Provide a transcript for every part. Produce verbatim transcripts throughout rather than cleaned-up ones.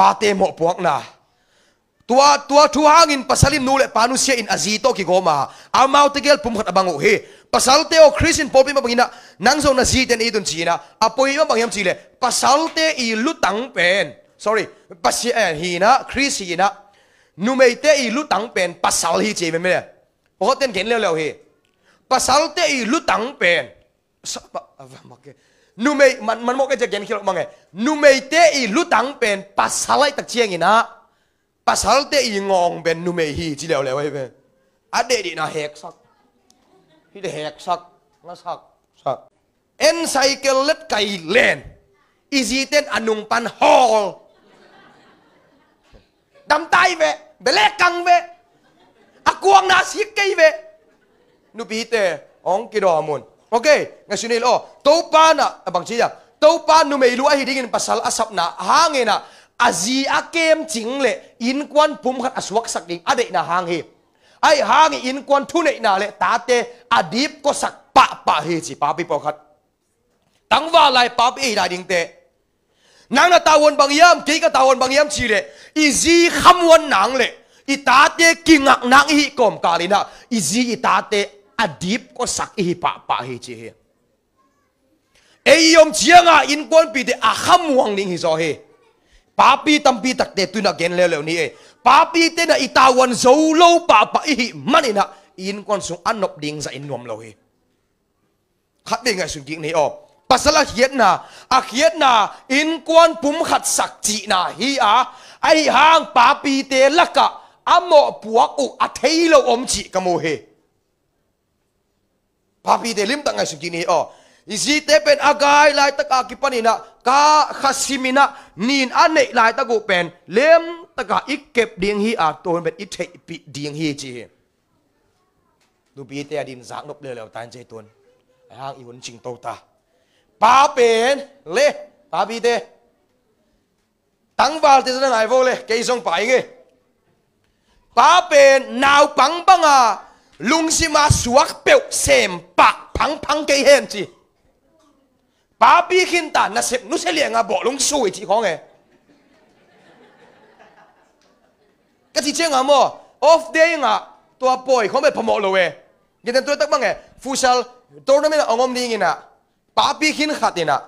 Pate mawhpuakna. Tua, tua thu hangin pasal in nu le pa nusia in a zi tawh kigawm a, amaute gel pum khat a bang uh hi. Pasalte aw, Khrist in pawlpi mah bangin ah, nang zong na zite na it un ci-in ah, a point mah bang hiam cih leh, pasalte i lutang pen, sorry, Pasian hi-in ah, Khrist hi-in ah, numeite i lutang pen pasal hi ci hi ve meh. Pawlkhatte in gen leuleu hi. Pasalte i lutang pen, sa-, ma-, a, ma-, ke. Numei, man, man mawh kei ci-a gen khial mah e. Numeite i lutang pen pasal ahih tak ciangin ah, pasalte i ngawng pen numei hi ci leuleu ahi ve. A dehdehna heksak. Hih le heksak. Ngasak. Sak. En cycle let kai len. I zite in a nung pan hawl. Dam tai ve. Bele kang ve. A kuang na sik kei ve. Nupite, hong kidawm un. Ok, ngaihsun ni lo. Topa in ah, a bang ci a, Topa numei lu ahi dingin pasal a sapna hangin ah, a zi a kemcing le innkuan pum khat a suaksak ding a deihna hang hi. Ahih hangin innkuan thuneihna le tate a dipkuasak pahpah hi ci papi pawlkhat. Tangval lai papi ei lai dingte. Nang na tavuan bang hiam, kei ka tavuan bang hiam cih leh, i zi khamuan nang le i tate kingak nang i hih kawmkal in ah, i zi i tate a dipkuasak i hi pahpah hi ci hi. Ei i om ciangin innkuanpihte a khamuang ding hi zaw hi. Papi tampi takte tu-in ah gen leuleu ni ei. Papite in ah i tavuan zo lo pahpah i hih manin ah, i innkuan sung a nop ding zah in nuam lo hi. Khatvei ngaihsun kik ni aw. Pasal a khiatna, a khiatna, innkuan pum khat sak cihna hi a, ahih hang papite lakah a mawhpuak uh a thei lo om cih ka mu hi. Papite limtak ngaihsun kik ni aw. I zite pen a gai laitak a kipan in ah, ka kha sim in ah, nin a neih laitak uh pen limtak a i kep ding hi a, tua hun pen i theihpih ding hi ci hi. Nupite a din zak nop leuleu ta in ci hi tun. Ahih hang i hun cingto ta. Pa pen le, papite. Tangvalte zong na ngai vo le, kei zong pa ing e. Pa pen naupang bang a lungsim a suak peuh sem pah phangphang kei hen ci. Papi khin ta, nasep nusia liang a bawlung sui cih khawng e. Ka cih ciangin maw, off day in ah tua pawi khawng bel phamawh lo e. Gen den tua tak bang e, futsal tournament a hong om dingin ah, papi khin khat in ah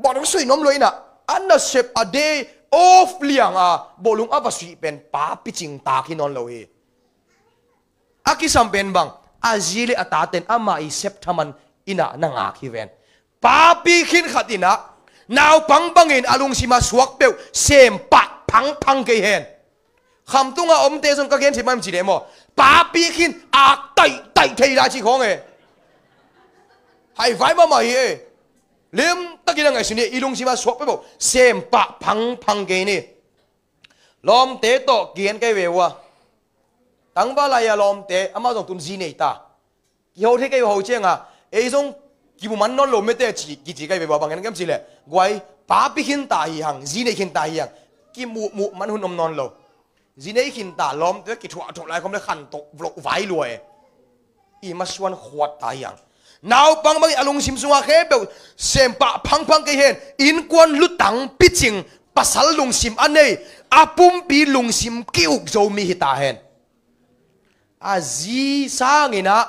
bawlung sui nuam lo in ah, a nasep a day off liang a bawlung a va sui pen papi cing tak hi nawn lo hi. A kisam pen bang, a zi le a taten ama i sep thaman in ah na ngak hi ven. Papi khin khat in ah, naupang bangin a lungsim a suak peuh sem pah phangphang kei hen. Khamtung a omte zong ka gen thei mah hiam cih leh maw, papi khin ak taihtaih thei lai cih khawng e. Haivai mahmah hi e. Limtakin a ngaihsun ni, i lungsim a suak peuh sem pah phangphang kei ni. Lawmte tawh kigen kei ve ua. Tangval lai a lawmte, amau zong tun zi nei ta. Kiho thei kei uh ho ciangin, ei zong kimu man nawn lo mete ci, kici kei ve ua, bang hiam cih leh, guai, papi khin ta hi hang, zi nei khin ta hi hang, kimuhmuh man hun om nawn lo. Zi nei khin ta, lawmte kithuahthuah lai khawm le khan tawh vloh vai lua e. I masuan khuat ta hi hang. Naupang bangin a lungsim sungah khempeuh sem pah phangphang kei hen, innkuan lutang picing, pasal lungsim a nei, a pumpi lungsim ki-uk zo mi hi ta hen. A zi sangin ah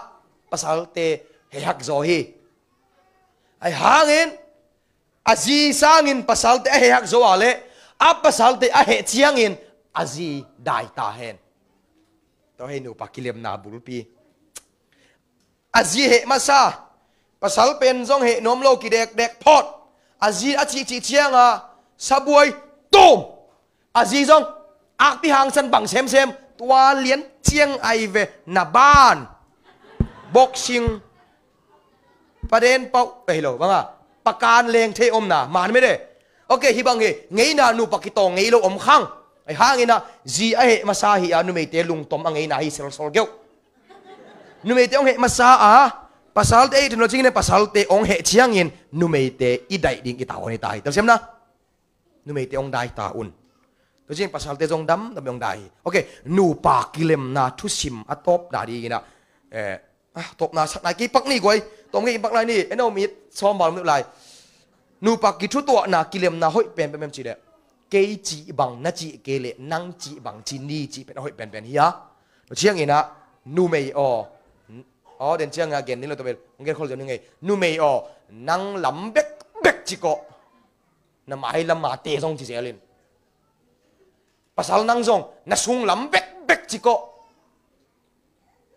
pasalte hehhak zaw hi. Ahih hangin a zi sangin pasalte a hehhak zaw a leh, a pasalte a heh ciangin a zi dai ta hen. Tua hi nupa kilemna bulpi. A zi heh masa, pasal pen zong heh nuam lo, kidekdek phot. A zi a cihcih ciangin sabuai tum. A zi zong akpi hangsan bang semsem, tua lian ciang ai ve, na ban. Boxing. Paden pauh, eh, hi lo, bang a, pakan leng thei omna man mede. Ok, hih bang hi, ngeina nupa kitawng ngei lo om khang. Ahih hangin ah, zi a heh masa hi a, numeite lungtom a ngeina hi selsol keuh. Numeite hong heh masa a, pasalte ei thei nawn lo ciangin ah, pasalte hong heh ciangin numeite i daih ding i tavuan hi ta hi. Telsiamna. Numeite hong dai ta un. Tua ciang pasalte zong damdam hong dai hi. Ok, nupa kilemna thusim a tawpna dingin ah, eh, ah, tawpna sak nai kei pak ni guai. Tawm kei pak lai ni. Eno mit sawm val om lai. Nupa kithutuahna kilemna hoih pen pen pen cih leh, kei cih bang na cih kei leh nang cih bang ci ni cih pen a hoih penpen hi a. Tua ciangin ah numei aw, aw den ciangin a gen ni lo tua bel hong gen khol zia ni ngei. Numei aw, nang lam bekbek ci kawh. Na mai lam mate zong ci zelin. Pasal nang zong na sung lam bekbek ci kawh.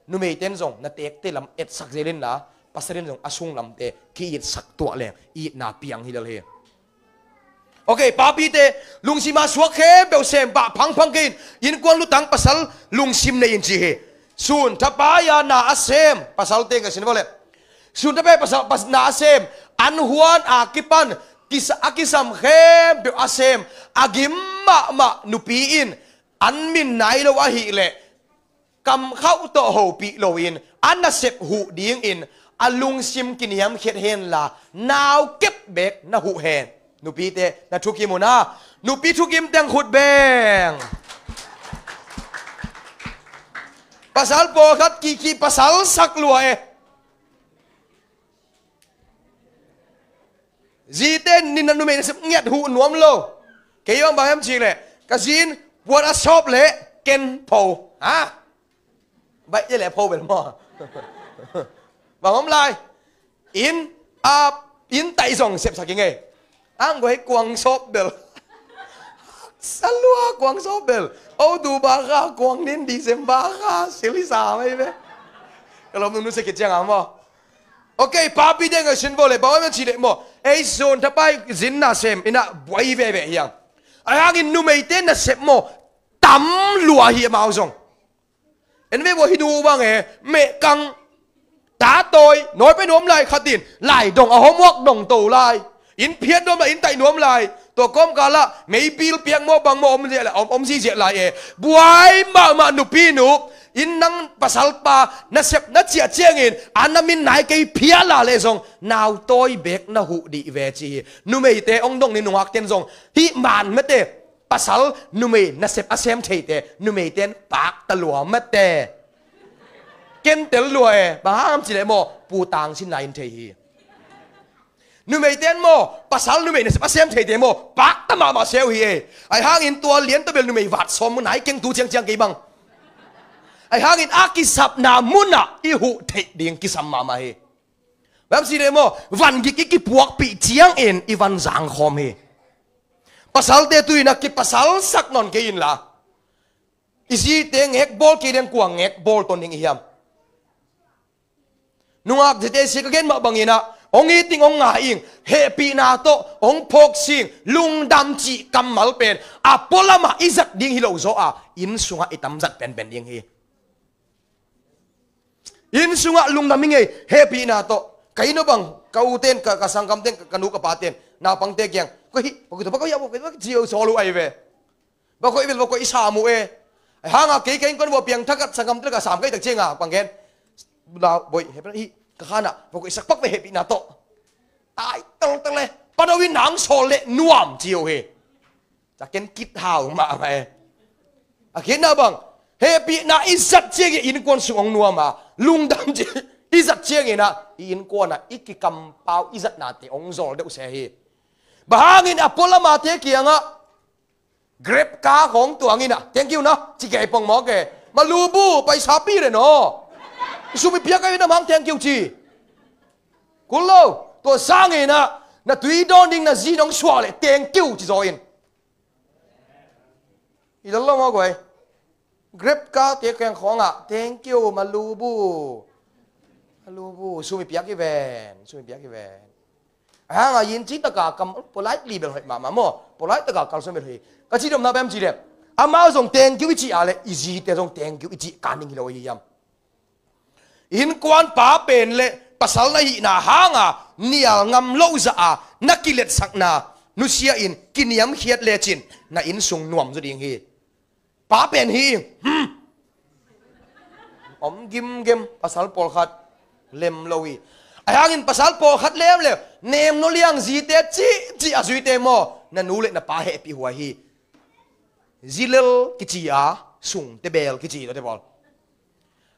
Numeite in zong na tekte lam etsak zelin la, pasal in zong a sung lamte ki-itsak tuah leng itna piang hi lel hi. Ok, papite, lungsim a suak khempeuh sem pah phangphang kei in, innkuan lutang pasal lungsim nei in ci hi. Sun thapai a na a sem pasalte ka sin vawleh. Sun thapai a pasal pas na a sem, an huan a kipan kisa a kisam khempeuh a sem, a gim mahmah nupi in an min nai lo ahih leh kamkhauh tawh hopih loin a nasep huh dingin a lungsim kiniamkhiat henla, nau kep beek na huh hen. Nupite na thukim un a, nupi thukim teng khut beng. Pasal pawlkhat kiki pasal sak lua e. Zite nin a numei nasep ngiat huh nuam lo. Kei bang bang em cih leh ka zin puan a sawp leh ken pho. Ha? Baih ye leh pho bel maw? Bang om lai. Inn a, inn taih zong sepsak i ngei. Ang guai kuang sawp bel. Salua kuang sawp bel. O tu ba kha kuang nin December kha silisa mai be. Ka lom nung nu se kit ciang a maw. Ok, papi deng a sin bo le, bawi man ci deh maw. Ei zon thapai zin na sem ina buai veve hiang. Ai hangin numeite nasep maw tam lua hi amau zong. En ve bo hi nu bang e, meh kang, ta tawi, nawi pe nuam lai khatin lai dong a homework dong to lai. Inn phiat nuam lai, inn taih nuam lai. Tua kawmkal ah meibil piak maw bang maw om ziah lai, om, om ziziah lai e. Buai mahmah nupi nu, inn nang pasalpa nasep na ciah ciangin a na min nai kei phiah la leh zong nau tawi bek na huh dih ve ci hi. Numeite ong dong ni nungakten zong hih man mete. Pasal numei nasep a sem theite numeiten pakta lua mete. Kentel lua e, bang hang am ci leh maw putang sin lai in thei hi. Numeiten maw, pasal numei nasep a sem theite maw pakta mahmah seu hi e. Ai hangin tua lian tabel numei vat sawm nai keng tu ciangciang kei bang. Ai hangin a kisapna munah i huh theih ding kisam mahmah hi. Bang am ci leh maw, van gik i kipuakpih ciangin i van zang khawm hi. Pasalte tu inah kipasal sak nawn kei inla. I zite ngekbawl kei deng kua ngekbawl ton ding i hiam? Nungak zite sia ka gen mah banginah ong iting ong nga ing, hehpihna tawh ong phawk sing, lungdam cih kammal pen a pualamah i zat ding hi lo zaw a, inn sungah i tamzat penpen ding hi. Inn sungah lungdam i ngei, hehpihna tawh. Ka inn aw bang, ka uten, ka, ka sangkamten, ka, ka nu ka paten, naupangte kiang, ko hi, ko kito pa ko ya, ko kito pa ko ci uh sawl uh ai ve. Ba koih bel ba koih i sam uh e. Ai hanga kei ka innkuan vua piangthakat sangkam tel ka sam kai tak cianga panggen. Lau boi hepna hi ka khana ba koih sakpak ve hepina tawh. Tai tel tel e. Pano in nang sawl leh nuam ci uh hi. Ca ken kit hau mahmah e. A khitna bang hepina i zat ciangin innkuan sung ong nuam a, lungdam ci i zat ciangin ah i innkuan ah i kikampau i zatnate ong zol deuh se hi. Ba hangin a pualamate kiangah Grab ka khawng tuang inah thank you na ci kei pong mawk e. Malubu paisa pi re no. Sumi piak ai na mang thank you ci. Kul lo. Tua sang inah na tui dawn ding na zi dong suah leh thank you ci zaw in. I lal lo mawk guai. Grab ka te keng khawngah thank you Malubu. Malubu sumi piak i ven, sumi piak i ven. Hanga yin ci taka kam polite li bel hoih mahmah maw. Polite taka kalsuan bel hoih. Ka ci domna bem ci dem. Amau zong thank you i ci a le i zite zong thank you i ci kan ding hi lo hi hiam? Innkuan pa pen le pasal na hihna hanga nial ngam lo zah a na kiletsakna nusia in kiniamkhiat lecin na inn sung nuam zaw ding hi. Pa pen hi. Hmm. Om gimgem pasal pawlkhat lem lo hi. Ai hangin pasal pawlkhat lemlem nem no liang zite cihcih a zuite maw na nu le na pa hehpih huai hi. Zilel kici a sungte bel kici tawte pawl.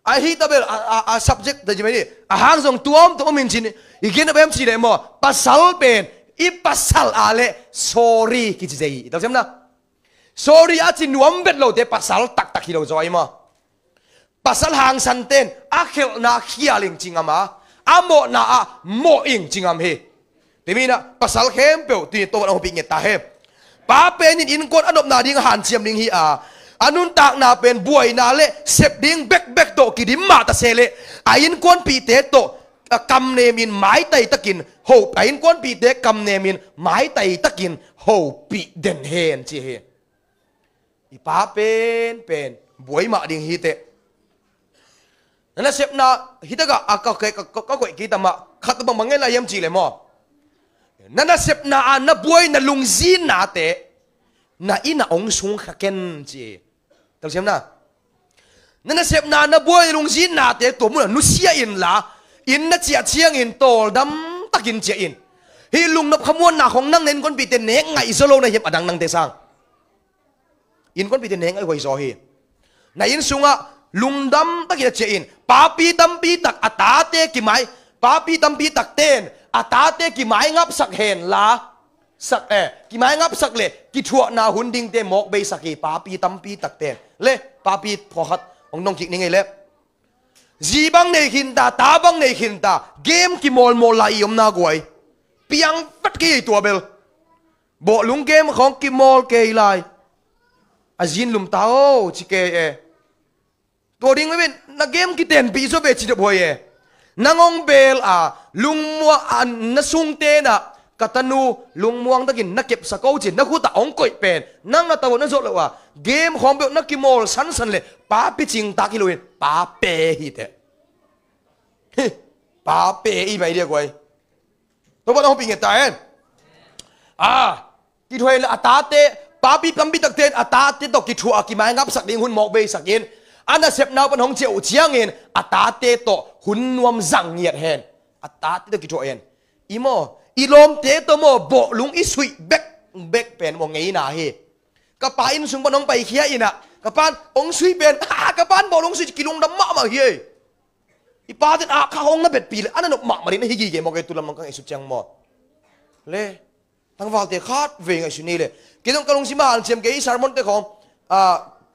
Ahi tabel a, a, a subject da jimai ni a hang zong tuam tuam in cin i gen a bem ci le maw pasal pen i pasal a le sorry kici zei i tal siam na. Sorry a ci nuam vet lote pasal taktak hi lo zaw ei maw? Pasal hangsan ten a khelhna khial ing ci ngam a, a mawhna ah mawh ing ci ngam hi. Timi inah pasal khempeuh tuni Topa in hong hopih nget ta hen. Pa pen in innkuan a nopna ding a hanciam ding hi a, a nuntakna pen buaina le sep ding bekbek tawh kidim mah ta se leh a innkuanpihte tawh a kamnem in maitai takin ho, a innkuanpihte kamnem in maitai takin hopih den hen ci hi. I pa pen pen buai mah ding hi teh. Na nasepna hi takah a ka, ka, ka, ka koih kei ta mah khat bangbang ngen lai hiam cih leh maw? Na nasepna a na buai na lungzinnate na inn ah hong sungkha ken ci. Telsiam na. Na nasepna na buai na lungzinnate tua munah nusia inla, inn na ciah ciangin tawldam takin ciah in. Hih lungnop khamuanna khong nang na innkuanpihte nek ngaih zaw lo na hiam a dang nangte sang? Innkuanpihte nek ngaih huai zaw hi. Na inn sungah lungdam takin a ciah in. Papi tampi tak a tate kimai, papi tampi takten a tate kimai ngapsak henla, sak, eh, kimai ngapsak le kithuahna hun dingte mawk beisak hi. Papi tampi takten le papi phuakhat hong dong kik ni ngei le. Zi bang nei khinta, ta bang nei khinta, game kimawlmawl lai i omna guai. Piang vat kei tua bel. Bawhlung game khawng kimawl kei lai. A zin lum ta o ci kei e. Tua ding mah pen na game kitenpih zaw ve ci dop huai e. Nang hong bel a lungmuang a na sungten ah ka tanu lungmuang takin na kepsak o ci na khut ah hong koih pen nang na tawh na zawh loh a game khawng peuh na kimawl sansan le pa picing tak hi loin pa pe hi teh. Hi, pa pe i bai dia guai. Topa in hong hopih nget ta hen. A kithuah in la a tate, papi tampi takten a tate tawh kithuah a kimai ngapsak ding hun mawk beisak in a nasepna uh pan hong ciah uh ciangin a tate tawh hun nuam zang ngiat hen. A tate tawh kithuah hen. I maw, i lawmte tawh maw bawhlung i suih bekbek pen maw ngeina hi. Ka pa inn sung pan hong paikhia inah ka pan hong suih pen, ka pan bawhlung suih kilungdam mahmah hi ei. I paten a kha hong na betpih le a na nop mahmah ding na hi gige maw kei tu lam hong ka ngaihsut ciang maw? Le tangvalte khat vei ngaihsun ni le. Kei zong ka lungsim a hanciam kei i sermonte khawng, a,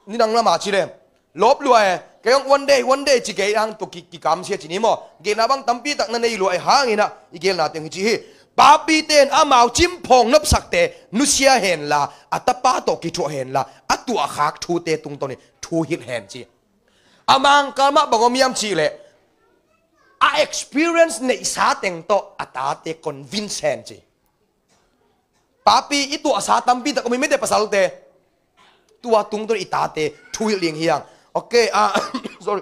nidang lama ci le lawp lua e. Kei zong one day one day ci kei ang tu ki, kikamsia ci ni maw? Gelna bang tampi tak na nei lua e hang inah i gelna teng hi ci hi. Papite in amau cimphawng nopsakte nusia henla a tapa tawh kithuah henla a tuahkhak thute tungtawnin thu hilh hen ci. A mangkal mah bang om hiam cih leh a experience neihsa teng tawh a tate convince hen ci. Papi i tuahsa tampi tak om hi mete pasalte. Tua tungtawn i tate thu hilh ding hiang. Okay, ah, sorry.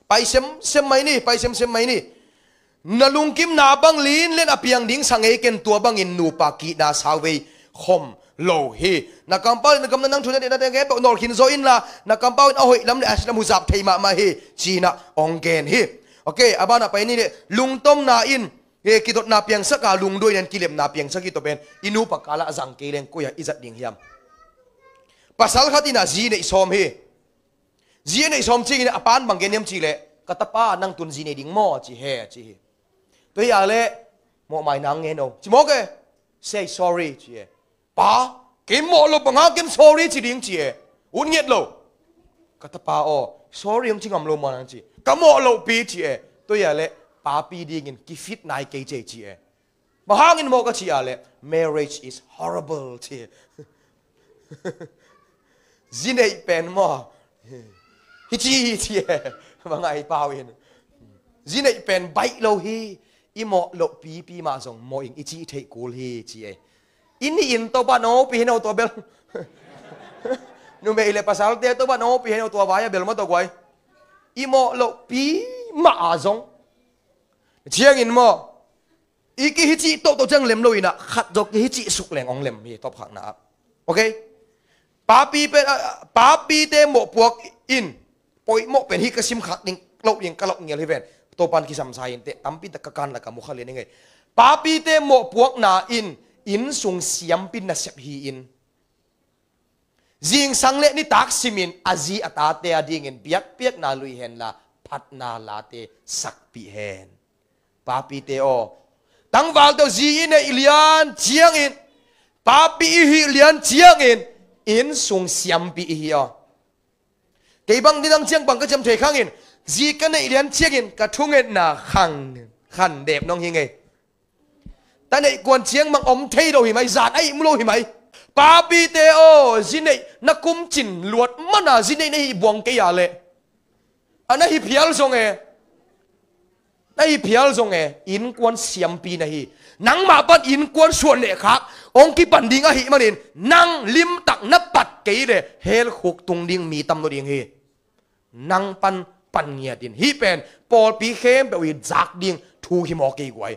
Pai semsem mai ni, pai semsem mai ni. Na lungkimna bang linlen a piang ding sa ngei ken tua bangin nupa kihna sauvei khom lo hi. Na kampau in na gamna nang thu na deihna teng khempeuh nawlkhin zaw inla na kampau in a hoih lam le a lam huzap thei mahmah hi. Cinah ong gen hi. Okay, a banah pai ni le lungtomna in, eh, kidotna piangsak a lungduai nen kilemna piangsak hi tawh pen i nupa kalah a zang kei leng koi-ah i zat ding hiam? Pasal khat inah zi neih sawm hi. Zi a neih sawm ciangin a pan bang gen hiam cih leh ka tapa nang tun zi nei ding maw ci he ci hi. Tua hi a leh mawhmai nang ngen o ci mawk e. Say sorry ci e. Pa, kei mawh loh banga ken sorry ci ding ci e. Ut ngiat lo. Ka tapa aw sorry hong ci ngam lo maw nang ci. Ka mawh lohpi ci e. Tua hi a leh papi dingin kifit nai kei cei ci e. Bang hangin maw ka cih a leh marriage is horrible ci. Zi neih pen maw hi ci hi ci e. Bang ai pau in zi neih pen baih lo hi. I mawh loh pipi mah zong mawh ing i cih theih kul hi ci e. I nihin Topa in hong hopih hen o tua bel. Numei le pasalte Topa in hong hopih hen o tua vai a bel maw tawh guai. I mawh loh pi mah a zong ciangin maw i kihicih tohtoh ciang lem lo inah khat zaw kihicih suk leng ong lem hi tawpkhakna ah. Okay. Papi pen, ah, papite mawhpuak in poimawh pen hi ka simkhak ding loh ding ka loh ngial hi ven. Topan kisamsa inteh tampi tak ka kan la ka mukha lian hi ngei. Papite mawhpuakna in inn sung siampin nasep hi in zingsang le nitak simin a zi a tate a dingin biakpiakna lui henla phatna late sakpih hen. Papite aw, tangvalte aw, zi i neih lian ciangin, papi i hih lian ciangin Inn sung siampi i hi aw. Kei bang nidang ciang bang ka ciam thei khang in, zi ka neih lian ciangin ka thungetna khang khan dep nong hi ngei. Ta neih kuan ciang mang om thei lo hi mai, zan a ih mu lo hi mai. Papite aw, zi neih na kum cin luat mana zi neih na hi buang kei a leh, a na hi phial zong e. Na hi phial zong e, innkuan siampi na hi. Nangmah pan innkuan suan leh khak hong kipan ding ahih manin, nang limtak na pat kei leh hell khuk tung ding mi tam lo ding hi. Nang pan pan ngiat in. Hih pen pawlpi khempeuh i zak ding thu hi maw kei guai.